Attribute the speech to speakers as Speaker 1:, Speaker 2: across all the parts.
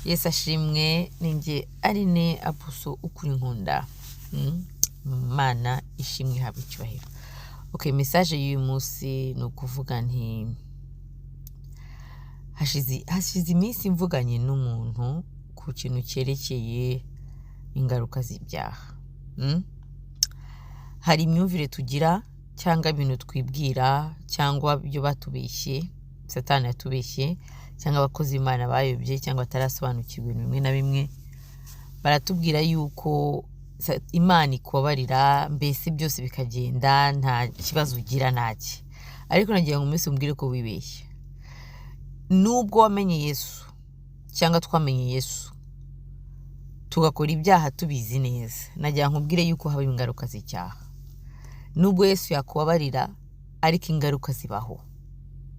Speaker 1: Yesu ashimwe. Ninjye Aline Apuso ukuri nkunda. Mana ishimwe, ihabwa icyubahiro. Okay, message y'uyu munsi ni ukuvuga nti hashize iminsi mvuganye n'umuntu ku kintu cyerekeye ingaruka z'ibyaha. Hari imyumvire tugira cyangwa ibintu twibwira cyangwa ibyo batubeshye, Satani yatubeshye, cyangwa abakozi b'Imana bayobye cyangwa batarasobanukirwa ibintu bimwe na bimwe, baratubwira yuko Imana ikubabarira, mbese byose bikagenda, nta kibazo ugira, ntaki. Ariko nagira ngo umunsi umbwire ko wibeshya. Nubwo wamenye Yesu cyangwa twamenye Yesu, tugakora ibyaha tubizi neza, nagira ngo nkubwire yuko haba ingaruka z'icyaha. Nubwo Yesu yakubabarira, ariko ingaruka zibaho,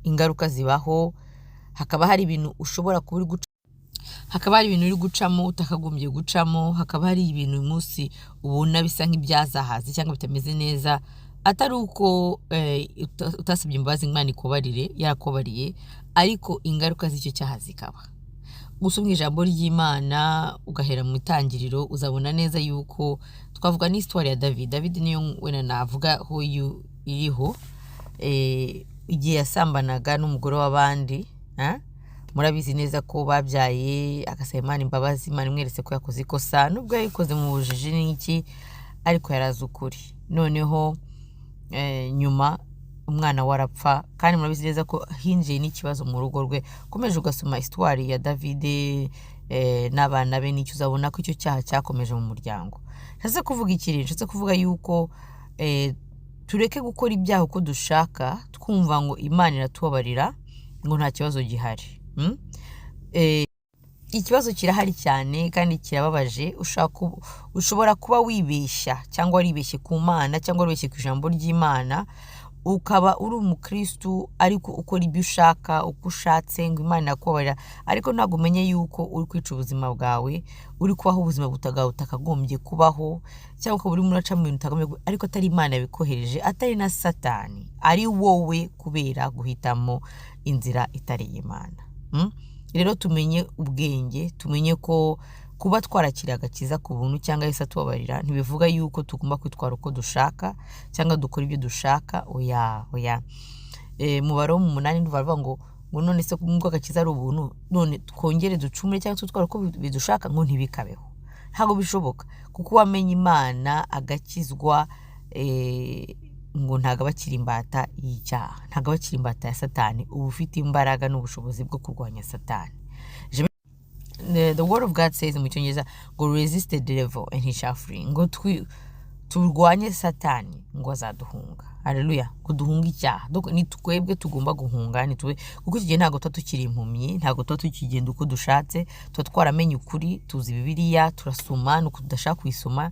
Speaker 1: ingaruka zibaho. Hakaba hari ibintu ushobora kuba uri guca, hakaba hari ibintu uri gucamo utakagombye gucamo, hakaba hari ibintu uyu munsi ubona bisa nk'ibyazahaze cyangwa bitameze neza, atari uko utasabye imbabazi Imana ikubarire, yarakubabariye, ariko ingaruka z'icyo cyaha zikaba. Usomye ijambo ry'Imana ugahera mu itangiriro, uzabona neza yuko twavuga n'histoire ya David. David niyo wenda navuga ho iriho igihe yasambanaga n'umugore w'abandi, ha? Murabizi neza ko babyaye, agasaba Imana imbabazi. Imana imweretse ko yakoze ikosa, nubwo yayikoze mu bujiji n'iki, ariko yarazi ukuri. Noneho nyuma umwana we arapfa, kandi murabizi neza ko hinjiye n'ikibazo mu rugo rwe. Ukomeje ugasoma histoire ya David n'abana be n'icyo, uzabona ko icyo cyaha cyakomeje mu muryango. Nshatse kuvuga iki rero? Nshatse kuvuga yuko tureke gukora ibyaha uko dushaka, twumva ngo Imana iratubabarira, ngo nta kibazo gihari. Ikibazo kirahari cyane kandi kirababaje. Ushobora kuba wibeshya cyangwa waribeshye ku Mana cyangwa waribeshye ku ijambo ry'Imana, ukaba uri umukristu ariko ukora ibyo ushaka uko ushatse, ngo Imana irakubabarira, ariko ntabwo umenye yuko uri kwica ubuzima bwawe, uri kubaho ubuzima bwawe utakagombye kubaho, cyangwa ukaba urimo uraca mu bintu utakagombye ariko atari Imana yabikohereje, atari na Satani, ari wowe kubera guhitamo inzira itari iy'Imana. Rero tumenye ubwenge, tumenye ko kuba twarakiriye agakiza ku buntu cyangwa Yesu atubabarira ntibivuga yuko tugomba kwitwara uko dushaka cyangwa dukora ibyo dushaka. Oya, oya. Mu Baroma 8 baravuga ngo none se nubwo agakiza ari ubuntu, none twongere ducumure cyangwa twitware uko bidushaka? Ngo ntibikabeho, ntabwo bishoboka, kuko uwamenye Imana agakizwa, ngo ntabwo aba akiri imbata y'icyaha, ntabwo aba akiri imbata ya Satani. Uba ufite imbaraga n'ubushobozi bwo kurwanya Satani. The word of God says mu Cyongereza ngo "Resist the devil and he shall flee." Ngo turwanye Satani, ngo azaduhunga. Haleluya! Ngo duhunge icyaha. Donc ni twebwe tugomba guhunga, ni twe, kuko iki gihe ntabwo tuba tukiri impumyi, ntabwo tuba tukigenda uko dushatse, tuba twaramenye ukuri, tuzi Bibiliya, turasoma nuko tudashaka kuyisoma.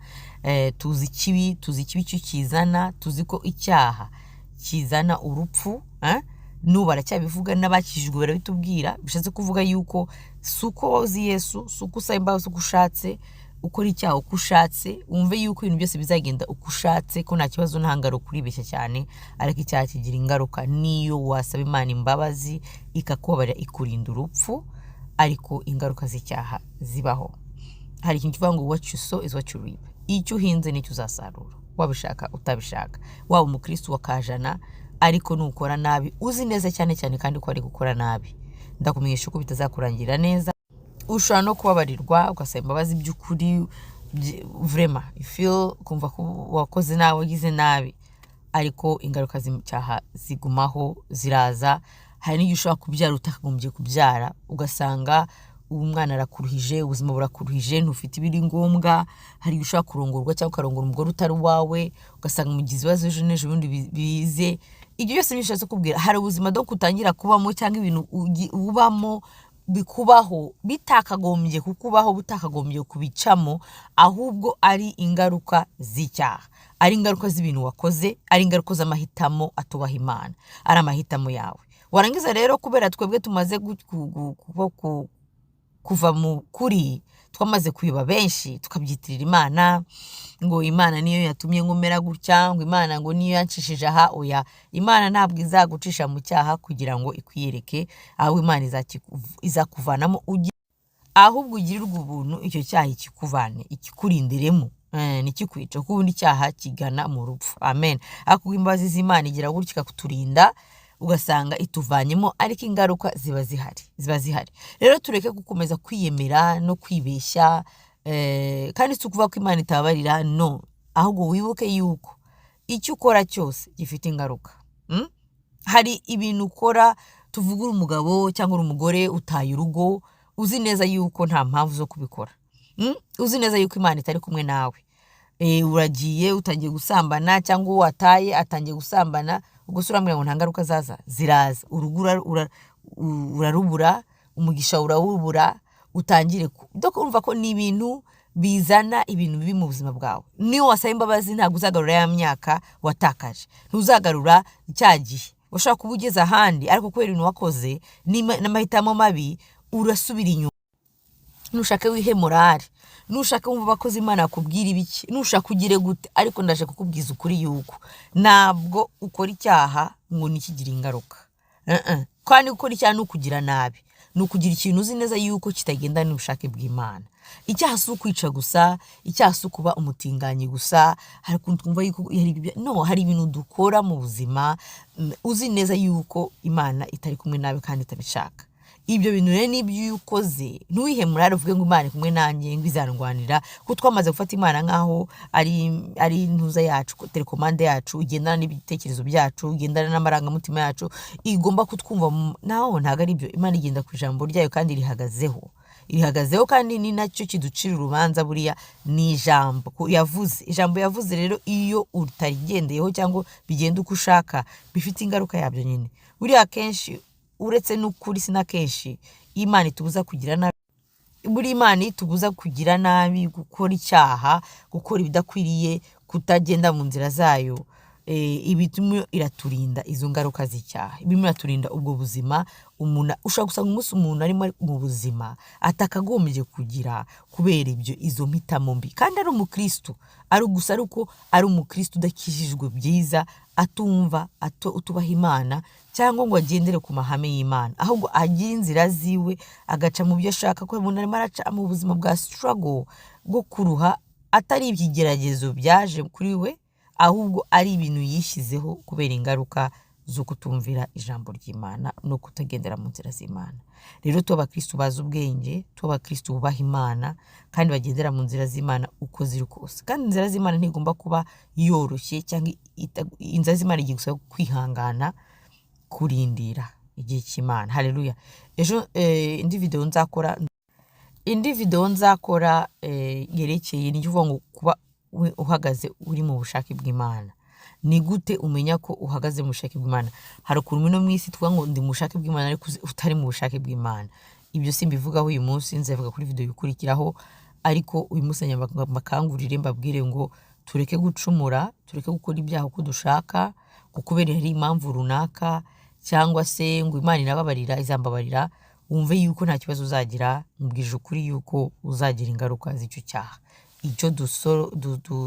Speaker 1: Tuzi ikibi, tuzi ikibi icyo kizana, tuzi ko icyaha kizana urupfu, eh? N'ubu baracyabivuga, n'abakijijwe barabitubwira. Bishatse kuvuga yuko si uko uzi Yesu, si uko usaba imbabazi uko ushatse, ukora icyaha uko ushatse, wumve yuko ibintu byose bizagenda uko ushatse, ko nta kibazo, nta ngaruka. Uribeshya cyane. Ariko icyaha kigira ingaruka. Niyo wasaba Imana imbabazi ikakubabarira, ikurinda urupfu, ariko ingaruka z'icyaha zibaho. Hari ikintu kivuga ngo "What you sow is what you reap." Icyo uhinze nicyo uzasarura, wabishaka utabishaka. Waba umukristo wa kajana, ariko nukora nabi uzi neza cyane cyane kandi ko ari gukora nabi, ndakumenyesha ko bitazakurangira neza. Ushobora no kubabarirwa, ugasaba imbabazi by'ukuri, vraiment you feel, kumva ko wakoze nabi, wagize nabi, ariko ingaruka z'icyaha zigumaho, ziraza. Hari n'igihe ushobora kubyara utakagombye kubyara, ugasanga ubu umwana arakuruhije, ubuzima burakuruhije, ntufite ibiri ngombwa. Hari igihe ushobora kurongorwa cyangwa ukarongora umugore utari uwawe, ugasanga mugize ibibazo ejo n'ejo bundi bize. Ibyo byose nibyo bishatse kubwira. Hari ubuzima do kutangira kubamo cyangwa ibintu ubamo bikubaho bitakagombye kukubaho, butakagombye kubicamo, ahubwo ari ingaruka z'icyaha, ari ingaruka z'ibintu wakoze, ari ingaruka z'amahitamo atubaha Imana, ari amahitamo yawe. Warangiza rero, kubera twebwe tumaze kuva mu kuri, twamaze kuyoba benshi, tukabyitirira Imana, ngo Imana niyo yatumye ngumera gutya, ngo Imana ngo niyo yancishije aha. Oya, Imana ntabwo izagucisha mu cyaha kugira ngo ikwiyereke, ahubwo Imana izakuvanamo. Ahubwo ugirirwe ubuntu, icyo cyaha ikikuvane, ikikurindiremo, ntikikwice, kuko ubundi icyaha kigana mu rupfu. Amen. Ariko imbabazi z'Imana igira gutya ikakuturinda, ugasanga ituvanyemo, ariko ingaruka ziba zihari, ziba zihari. Rero tureke gukomeza kwiyemera no kwibeshya. Kandi si ukuvuga ko Imana itababarira, no, ahubwo wibuke yuko icyo ukora cyose gifite ingaruka. Hari ibintu ukora, tuvuga uri umugabo cyangwa uri umugore, utaye urugo, uzi neza yuko nta mpamvu zo kubikora. Uzi neza yuko Imana itari kumwe nawe. Uragiye utangiye gusambana, cyangwa uwo wataye atangiye gusambana, ubwo se urambwira ngo nta ngaruka zaza? Ziraza. Urugo urarubura, umugisha urawubura, utangire donc urumva ko ni ibintu bizana ibintu bibi mu buzima bwawe. Niyo wasaba imbabazi, ntabwo uzagarura ya myaka watakaje, ntuzagarura cya gihe ushobora kuba ugeze ahandi, ariko kubera ibintu wakoze n'amahitamo mabi, urasubira inyuma. Nushaka wihe morale, nushaka wumva abakozi Imana bakubwira ibiki, nushaka ugire gute, ariko ndaje kukubwiza ukuri yuko ntabwo ukora icyaha ngo ntikigire ingaruka. Kandi gukora icyaha ni ukugira nabi, ni ukugira ikintu uzi neza yuko kitagenda n'ubushake bw'Imana. Icyaha si ukwica gusa, icyaha si ukuba umutinganyi gusa. Hari ukuntu twumva yuko hari no hari ibintu dukora mu buzima, uzi neza yuko Imana itari kumwe nawe kandi itabishaka. Ibyo bintu rero n'ibyo iyo ukoze, ntuwihe morale uvuge ngo Imana iri kumwe nanjye, ngo izandwanira, kuko twamaze gufata Imana nk'aho ari intuza yacu, télécommande yacu, igendana n'ibitekerezo byacu, igendana n'amarangamutima yacu, igomba kutwumva. Naho ntabwo ari byo. Imana igenda ku ijambo ryayo kandi rihagazeho, irihagazeho, kandi ni nacyo kiducira urubanza. Buriya ni ijambo yavuze. Ijambo yavuze rero, iyo utarigendeyeho cyangwa bigenda uko ushaka, bifite ingaruka yabyo nyine. Buriya akenshi, uretse n'ukuri, si na kenshi, Imana itubuza kugira nabi. Buri Imana itubuza kugira nabi, gukora icyaha, gukora ibidakwiriye, kutagenda mu nzira zayo, ibituma iraturinda izo ngaruka z'icyaha, ibirimo iraturinda ubwo buzima. Umuntu ushobora gusanga umunsi umuntu arimo mu buzima atakagombye kugira kubera ibyo, izo mpitamo mbi, kandi ari umukristo, ari gusa, ari uko ari umukristo udakijijwe byiza, atumva, utubaha Imana cyangwa ngo agendere ku mahame y'Imana, ahubwo agira inzira ziwe, agaca mu byo ashaka, ko umuntu arimo araca mu buzima bwa struggle, bwo kuruha, atari ibigeragezo byaje kuri we, ahubwo ari ibintu yishyizeho kubera ingaruka zo kutumvira ijambo ry'Imana no kutagendera mu nzira z'Imana. Rero tuba abakristo bazi ubwenge, tuba abakristo bubaha Imana kandi bagendera mu nzira z'Imana uko ziri kose. Kandi inzira z'Imana ntigomba kuba yoroshye cyangwa inzira z'Imana igiye gusaba kwihangana, kurindira igihe cy'Imana. Haleluya. Ejo indi video nzakora yerekeye ni ukuvuga ngo kuba uhagaze uri mu bushake bw'Imana. Ni gute umenya ko uhagaze mu bushake bw'Imana? Hari ukuntu no mu isi tuvuga ngo ndi mu bushake bw'Imana, ariko utari mu bushake bw'Imana. Ibyo simbivugaho uyu munsi, nzabivuga kuri video ikurikiraho. Ariko uyu munsi mbakangurire, mbabwire ngo tureke gucumura, tureke gukora ibyaha uko dushaka, ngo kubera hari impamvu runaka, cyangwa se ngo Imana irababarira, izambabarira, wumve yuko nta kibazo uzagira. Mubwije ukuri yuko uzagira ingaruka z'icyo cyaha. Icyo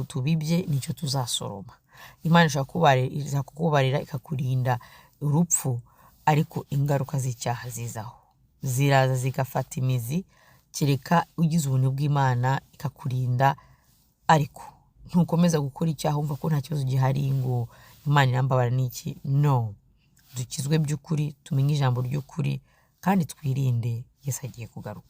Speaker 1: tubibye nicyo tuzasoroma. Imana ishobora kukubarira, ikakurinda urupfu, ariko ingaruka z'icyaha zizaho, ziraza zigafata imizi, kereka ugize ubuntu bw'Imana ikakurinda. Ariko ntukomeza gukora icyaha wumva ko nta kibazo gihari, ngo Imana irambabara n'iki. No dukizwe by'ukuri, tumenye ijambo ry'ukuri kandi twirinde. Yesu agiye kugaruka.